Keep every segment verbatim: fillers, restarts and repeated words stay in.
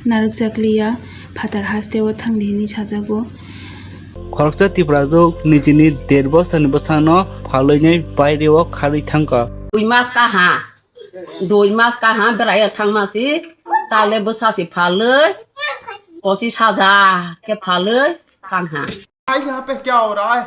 narwkjakliya, phatar hasteo thangdi hinwi sajago. Khoroksa Tiprajwk nijini der bosani bwsano phalwinai baireo kharwi thangkha. Dui mas kaha, dui mas kaha berai thangmasi, tale bwsasi phalwi, pochis hajar khe phalwi thangha. भाई यहाँ पे क्या हो रहा है?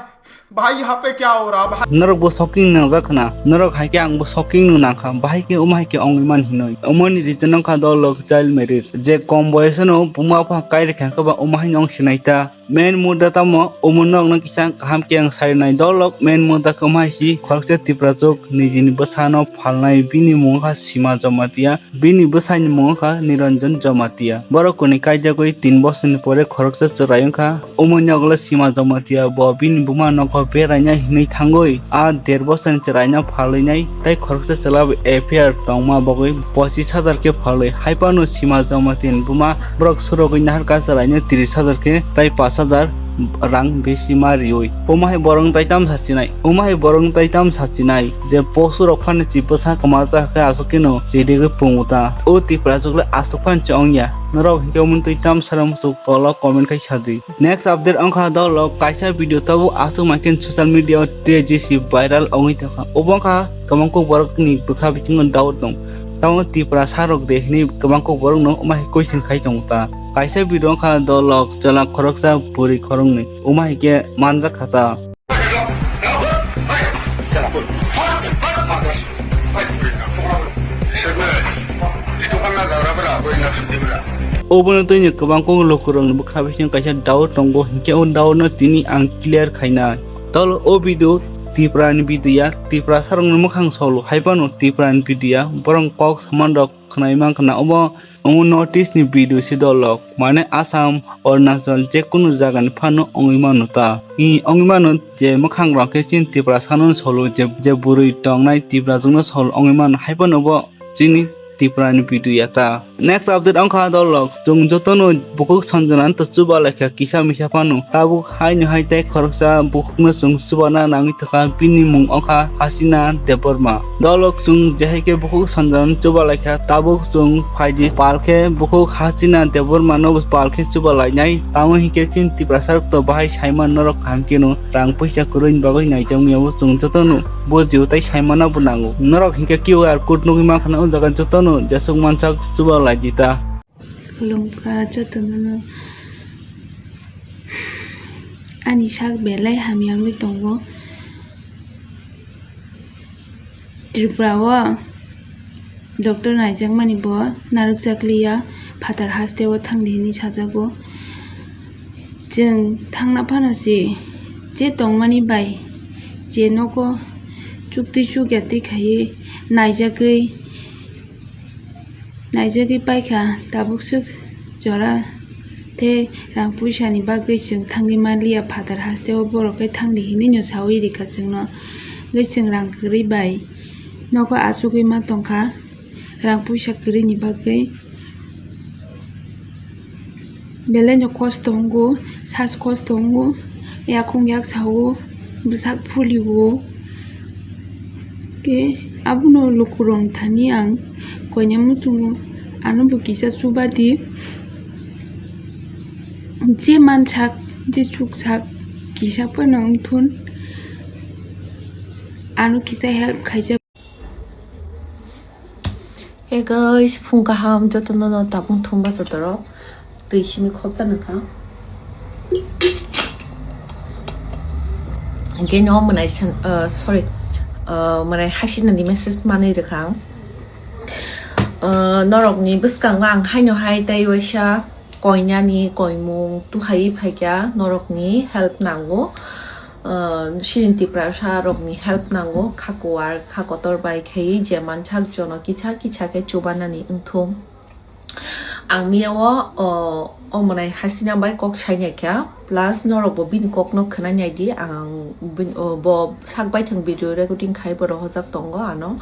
भाई यहाँ पे क्या हो रहा है? Norok bo shocking nangjak khna, norok hai khe ang bo shocking no nangkha, bahai khe omo hai khe ongwi man hinwi. Omoni reason wngkha dolok child marriage, je kom boyosno buma bupha kai rikha khe ba omo hai no ong sinai ta. Main mudda tamo omo nokno kisa kaham khe ang sai nai, dolok main mudda khe omo hai si khoroksa Tiprajwk nijini bwsano phalnai, bini mung wngkha Sima Jamatia. Bini bwsaini mung wngkha Niranjan Jamatia. Borok kwnwi kaijagwi tin bosorni pore khoroksa chwrai wngkha. Omoni yagulo Sima Jamatia bo bini buma nogo beraina hinwi thangwi a der bosorni chwraino phalwinai tei khoroksa chwla bai affair tongma bagwi pochis hajar khe phalwi. Haiphano Sima Jamatiani buma borok surogwi naharkha chwraino tris hajar khe tei pash hajar rang bisi ma riwi. Omo hai borok tai tam sachinai, omo hai borok tai tam sachinai je posu rok phano chi bwsa kwma cha khe aswk kheno chirigwi pungo ta. O Tiprajwk le aswk phano chi ongya. Norok hinkhe omo twi tam sara muchuk tolo comment khai sadi. Next update wngkha dolok kaisa video tabuk aswk mankhe social media o tejisi viral ongwi thangkha. Obo wngkha kwbang kok borokni bwkha bisingo doubt tong. Tamo Tipra sarok de hinwi kwbang kok borokno omo hai question khai tongo ta. Kaisa video wngkha dolok chwla khoroksa bwrwi khoroknwi. Omo hai khe manjak kha ta. Obono twi kwbang kok lukurokni bwkha bising kaisa doubt tongo, hinkhe o doubt no tini ang clear khaina. Tol o video Tipra ni video ya, Tipra sarokni mwkhang solo, haiphano Tipra ni video ya, borok kok saman rok khwnai mankha na obo. Omo North East ni video si dolok, mane Assam, Arunachal, jekunu jaga ni phano wngwi mano ta. I wngwi mano je mwkhang rok khe chini Tiprasa no solo, je, je bwrwi tongnai Tiprajwk no solo wngwi mano, hai phano bo chini Tipra ni video ya ta. Next update wngkha dolok, chwng joto no bukhuk Sanjana no to chuba laikha kisa misa phano. Tabuk hai no hai tei khoroksa bukhuk no chwng chubana nangwi thwkha, bini mung wngkha Hasina Debbarma. Dolok chwng je hai khe bukhuk Sanjana no chuba laikha, tabuk chwng phaidi pal khe bukhuk Hasina Debbarma no pal khe chuba lainai. Tamo hinkhe chini Tiprasa rok to bahai saiman norok kaham khe no rang puisa kwrwi ni bagwi naijak maya bo chwng joto no bo jio tai saimana bo nango. Norok hinkhe Q R code nugwi mankha na o jaga joto no jesuk mansak chuba lai di ta. Khulumkha jotono no. Ani sak belai hamya wngwi tongo. Tripura o doctor naijakmani bo narwkjakliya, phatar hasteo thangdi hinwi sajago. Chwng thangna phano se je tongmani bai je nogo chuktwi chukya twi khaiwi naijagwi Naijagwi paikha, tabuk swk jora tei rang puisani bagwi chwng thangwi manliya, phatar hasteo borok khe thangdi hinwino saui rikha chwngno. Hwnkhe chwng rang kwrwi bai nogo achugwi ma tongkha, rang puisa kwrwini bagwi. Belaino kosto wngo, sas kosto wngo, yakhung yak sao, bwsak phulio. Khe abono lukurok thani ang koina muchungo, ano bo kisa chubadi. Je mansak, je chuksak, kisa phano wngthun, ano kisa help khaijak. Hey guys, phung kaham jotono no tabung thumba jotorok. Twi simi khopta nangkha. Hingke no mwnai san, uh, sorry, uh, mwnai hasinani message manwi rwkha ang. Uh, norokni bwskango ang haino hai tei waisa koinani koimung tuhai phaikha, norokni help nango. Uh, sini Tiprasa rokni help nango, kha kuar, kha kotor bai khe je mansak jono kisa kisa khe chubanani wngthung. Ang miyao, uh, O mwnai Hasina bai kok sai nai kha, plus norok bo bini kok no khwnai nai di. Ang bin-, o, bo sak baithang video recording khai bo rohorjak tongo ano.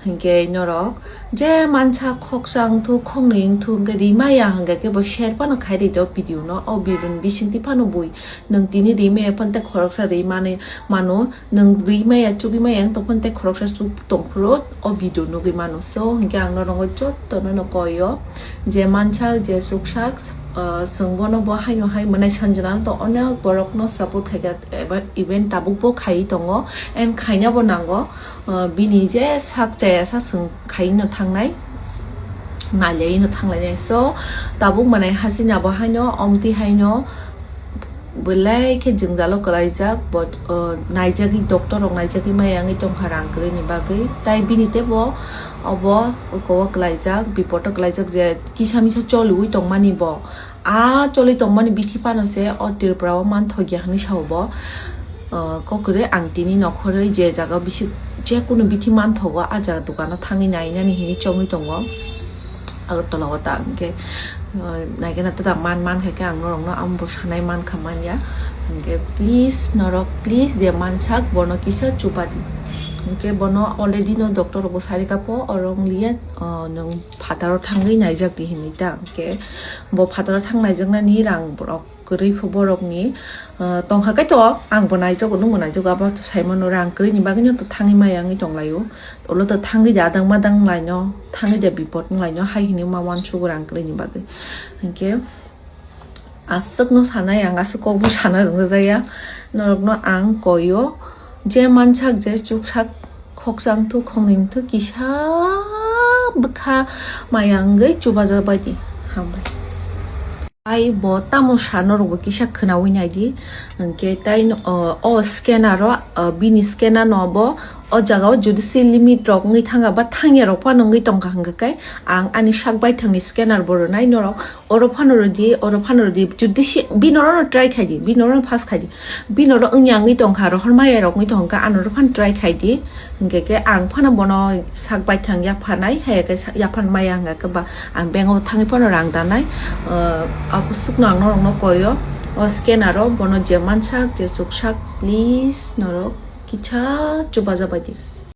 Hinkhe norok je mansa khoksa wngthu, khoknwi wngthu, hinkhe ri maya hinkhe khe bo share phano khai ri di o video no. O video ni bisingtwi phano bui nwng tini ri maya phano tei khoroksa ri mani mano, nwng ri maya chugwi maya wng tong phano tei khoroksa chuk tong phuru o video nugwi mano. So hinkhe ang norok jotono no koi o je mansa je chuksa, ah, chwng bono bo haino hai mwnai Sanjana no to onek borok no support khai kha, eba even tabuk bo khai tongo and khaina bo nango. Ah, bini je sak chaya sa chwng khai no thangnai, nai le no thanglai nai. So tabuk mwnai Hasina bo haino omtwi haino belai khe jwngjalo kwlaijak, but, uh, naijagwi, doctor rok naijagwi maya wngwi tongkha rang kwrwini bagwi. Tai bini teibo obo oko o kwlaijak, bipot o kwlaijak je kisa misa choliwi tongmani bo. A choli tongmani bithi phano se o Tripura o manthokya hwnwi sao bo. Uh, kok kwrwi ang tini nokhorwi je jaga bisi, jekunu bithi manthogo, a jaga dukano thangwi nainani hinwi chongwi tongo. Agartala o ta hwnkhe, uh, naikhe na ta man, man kha khe ang norokno ambo sanai man kha manya. Hwnkhe please norok, please je mansak bono kisa chubadi. Hwnkhe bono already no doctor rok bo sari kapo, oro wng liya, uh, nwng phataro thangwi naijak di hinwi ta. Hwnkhe bo phataro thang naijaknani rang borok kwrwi pho borokni, uh, tongkha khe to ang bo naijago, nwng bo naijago, abo to saimano rang kwrwini bagwino to thangwi maya wngwi tonglaio. Ulo to thangwi da adang madang wnglaino, thangwi da bipot wnglaino, hai hinwi ma uansugo rang kwrwini bagwi. Hinkhe aswkno sanai ang, aswk kokbo sana rwngjakya. Norokno ang koio, je mansak, je chuksak, khoksa wngthu, khoknwi wngthu, kisa bwkha maya wngwi chubajak baidi. Hambai. Ai bo tamo sa norokbo kisa khwnawi naidi. Hinkhe tai no, o, o scanner o, o, bini scanner no bo o jaga o jodi se limit rok wngwi thangkha ba thangya rok phano wngwi tongkha, hwnkhe ang ani sak baithangni scanner bo rwnai norok, oro phano rwdi, oro phano rwdi, jodi se bini oro no try khaidi, bini oro no pass khaidi, bini oro wngya wngwi tongkha, rohor maya rok wngwi tongkha, ano oro phano try khaidi. Hinkhe khe ang phano bono sak baithang yapharnai, hai khe sa-, yaphan maya hwnkha khe ba ang bank o thangwi phano rang danai. Ah, abo swkno ang norokno koio. O scanner o bono je mansak, je chuksak, please norok kisa chubajabaidi.